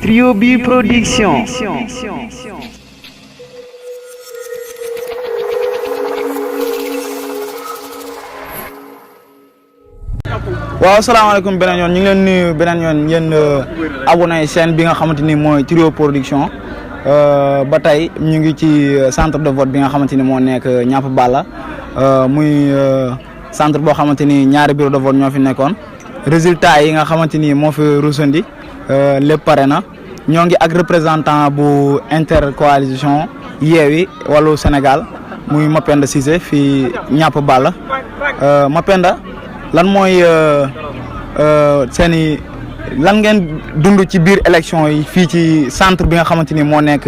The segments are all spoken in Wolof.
Trio B Production. waaw asalaamaaleykum beneen yoon ñu ngi leen nuyu beneen yoon yéen abonné chaîne bi nga xamante ni mooy Trio Production ba tey ñu ngi ci centre de vote bi nga xamante ni moo nekk Ñapp Balla muy centre boo xamante ni ñaari bureau de vote ñoo fi nekkoon résultat yi nga xamante ni moo fi rusandi lépp pare na ñoo ngi ak représentant bu intercoalition Yewwi Wallu Sénégal muy Mapenda Cissé fii Ñapp Balla Mapenda lan mooy seeni lan ngeen dund ci biir élection yi fii ci centre bi nga xamante ni moo nekk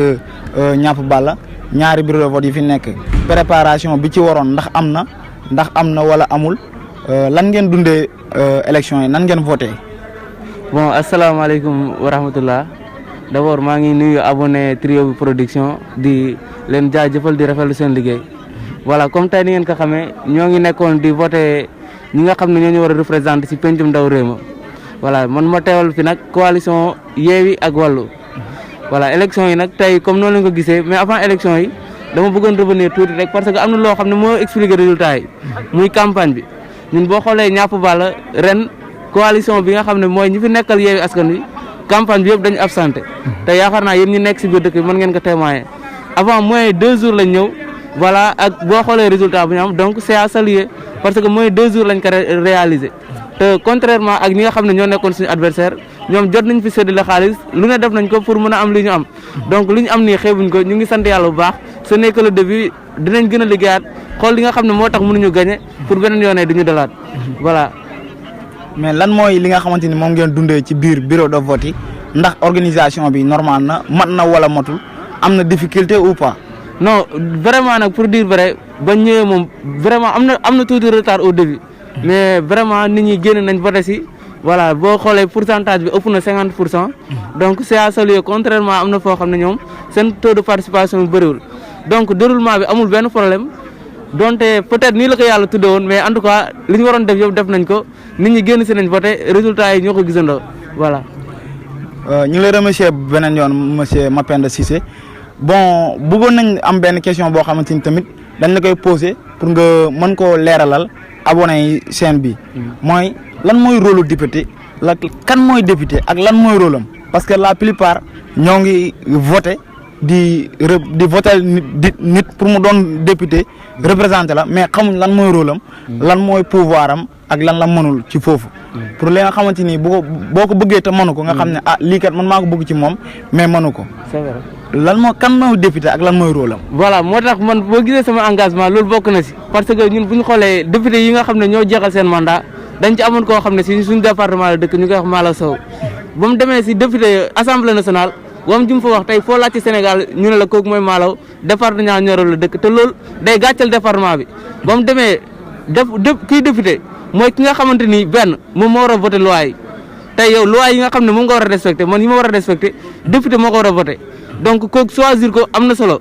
Ñapp Balla ñaari bureau de vote yi fi nekk préparation bi ci waroon ndax am na wala amul lan ngeen dundee élection yi nan ngeen voté. bon asalaamaaleykum wa rahmatullah d'abord maa ngi nuyu abonné Trio bi Production di leen jaajëfal di rafetlu seen liggéey voilà comme tey ni ngeen ko xamee ñoo ngi nekkoon di voté ñi nga xam ne ñoo ñu war a représenté ci pencum ndaw réew ma voilà man ma teewal fi nag coalition Yewwi ak Wallu voilà élection yi nag tey comme noonu lañ ko gisee mais avant élection yi dama bëggoon revenir tuuti rek parce que am na loo xam ne moo expliquer résultat yi muy campagne bi ñun boo xoolee Ñapp Balla ren coalition bi nga xam ne mooy ñi fi nekkal Yewwi Askan Wi campagne bi yëpp dañu absenté te yaakaar naa yéen ñi nekk ci biir dëkk bi mën ngeen ko témoigner avant moins 2 jours lañ ñëw voilà ak boo xoolee résultat bu ñu am donc c'est à saluer parce que mooy 2 jours lañ ko réalisé te contrairement ak ñi nga xam ne ñoo nekkoon suñu adversaire ñoom jot nañ fi séddale xaalis lu ne def nañ ko pour mën a am li ñu am donc li ñu am nii xeebuñ ko ñu ngi sant yàlla bu baax ce n'est que le début dinañ gën a liggéeyaat xool li nga xam ne moo tax mënuñu gagné pour beneen yoonee du ñu dalaat voilà. mais lan mooy li nga xamante ni moom ngeen dundee ci biir bureau de vote yi ndax organisation bi normal na mat na wala matul am na difficulté ou pas. non vraiment nag pour dire vrai ba ñëwee moom vraiment am na tuuti retard au début mais vraiment nit ñi génn nañ voté si voilà boo xoolee pourcentage bi ëpp na 50% donc c'est à saluer contrairement am na foo xam ne ñoom seen taux de participation bëriwul donc déroulement bi amul benn problème donte peut-être nii la ko yàlla tudde woon mais en tout cas li ñu waroon def yëpp def nañ ko nit ñi génn si nañ voté résultat yi ñoo ko gisandoo voilà. ñu ngi lay remercier beneen yoon monsieur Mapenda Cissé. bon bëggoon nañ am benn question boo xamante ni tamit dañ la koy poser pour nga mën koo leeralal abonné yi chaîne bi mooy lan mooy rôle député la kan mooy député ak lan mooy rôle am parce que la plupart ñoo ngi voté di voté nit pour mu doon député représenté la mais xamuñ lan mooy rôle am lan mooy pouvoir am ak lan la mënul ci foofu pour li nga xamante ni boo ko bëggee te mënu ko nga xam ne lii kat man maa ko bëgg ci moom mais mënu ko. c'est vrai. lan moo kan mooy député ak lan mooy rôle am. voilà moo tax man boo gisee sama engagement loolu bokk na si parce que ñun bu ñu xoolee député yi nga xam ne ñoo jeexal seen mandat dañ ci amoon koo xam ne si suñu département la dëkk ñu koy wax Malaw Sow ba mu demee si député assemblée nationale wam ju mu fa wax tey foo laaj ci Sénégal ñu ne la kooku mooy Malaw département Nioro la dëkk te loolu day gàccal département bi ba mu demee kii député mooy ki nga xamante ni benn moom moo war a voté loi yi tey yow loi yi nga xam ne moom nga war a respecté man yi ma war a respecté député moo ko war a voté donc kooku choisir ko am na solo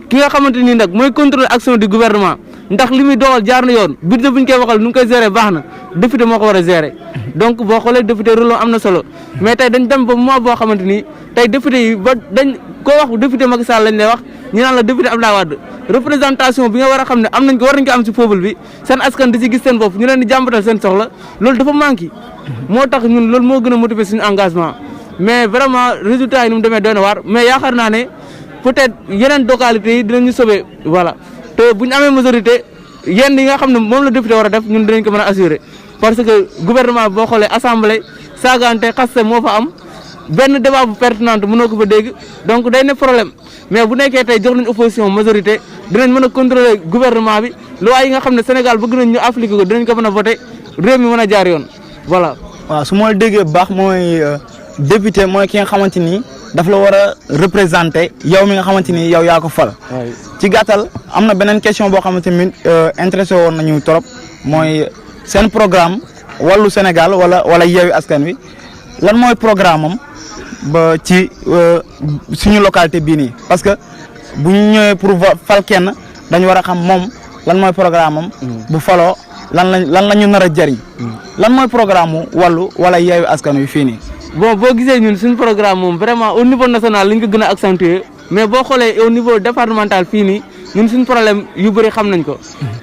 ki nga xamante ni nag mooy contrôler action du gouvernement ndax li muy doxal jaar na yoon budget bu ñu koy waxal nu ngi koy gérer baax na député moo ko war a gérer donc boo xoolee député rôle am na solo mais tey dañ dem ba mois boo xamante ni tey député yi ba dañ koo wax député Macky Sall lañ lay wax ñu naan la député Abdoulaye Wade représentation bi nga war a xam ne am nañ ko war nañ ko am ci peuple bi seen askan di ci gis seen bopp ñu leen di jàmbatal seen soxla loolu dafa manqué moo tax ñun loolu moo gën a motiver suñu engagement mais vraiment résultat yi ni mu demee doy na waar mais yaakaar naa ne peut-être yeneen localités yi dinañu sauver voilà te bu ñu amee majorité yenn yi nga xam ne moom la député war a def ñun dinañ ko mën a assurer parce que gouvernement boo xoolee assemblée saagante xaste moo fa am benn débat bu pertinente mënoo ko fa dégg donc day ne problème mais bu nekkee tey jox nañ opposition majorité dinañ mën a contrôler gouvernement bi loi yi nga xam ne Sénégal bëgg nañ ñu appliquer ko dinañ ko mën a voter réew mi mën a jaar yoon voilà. waaw su ma la déggee bu baax mooy député mooy ki nga xamante ni daf la war a représenter yow mi nga xamante ni yow yaa ko fal. ci gàttal am na beneen question boo xamante ni intéressé woon nañu trop mooy seen programme wàllu Sénégal wala Yewwi Askan Wi lan mooy programme am ba ci suñu localité bii nii parce que bu ñu ñëwee pour fal kenn dañu war a xam moom lan mooy programme am. bu faloo lan la ñu nar a jëriñ. lan mooy programme mu wàllu wala Yewwi Askan Wi fii nii. bon boo gisee ñun suñu programme moom vraiment au niveau national lañ ko gën a accentuer mais boo xoolee au niveau départemental fii nii ñun suñu problème yu bëri xam nañ ko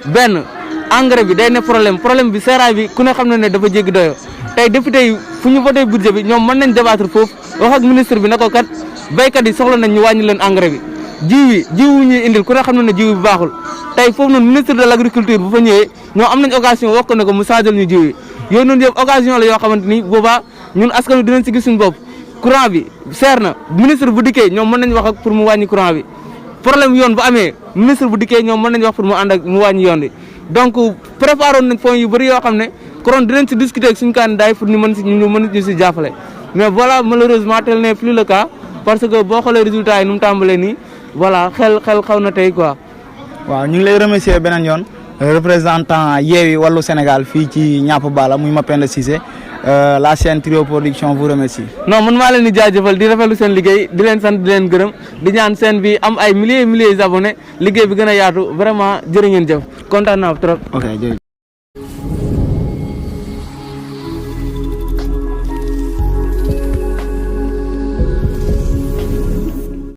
benn engrais bi day ne problème bi seeraay bi ku ne xam na ne dafa jéggi doyo tey député yi fu ñu voté budget bi ñoom mën nañ débattre foofu wax ak ministre bi ne ko kat béykat yi soxla nañ ñu wàññi leen engrais bi jiw ñuy indil ku ne xam na ne jiw bi baaxul tey foofu noonu ministre de l' agriculture bu fa ñëwee ñoo am nañ occasion wax ko ne ko mu changé ñu jiw yi yooyu noonu yëpp occasion la yoo xamante ni boobaa ñun askan wi dinañ si gis suñu bopp courant bi seer na ministre bu dikkee ñoom mën nañ wax ak pour mu wàññi courant bi problème yoon bu amee ministre bu dikkee ñoom mën nañ wax pour mu ànd ak mu wàññi yoon bi donc préparé nañ fonds yu bëri yoo xam ne koron dinañ si discuter ak suñu candidat yi pour ñu mën ñu si jàppale mais voilà malheureusement tel n'est plus le cas parce que boo xoolee résultat yi nu mu tàmbalee nii voilà xel xaw na tey quoi. waaw ñu ngi lay remercier beneen yoon représentant Yewwi Wallu Sénégal fii ci Niapp Bala muy Mapenda Cissé la chaîne Trio Production vous remercie. non man maa leen di jaajëfal di rafetlu seen liggéey di leen sant di leen gërëm di ñaan seen bi am ay milliers d'abonnés liggéey bi gën a yaatu vraiment jërë ngeen jëf kontaan naa trop. ok jërëjëf.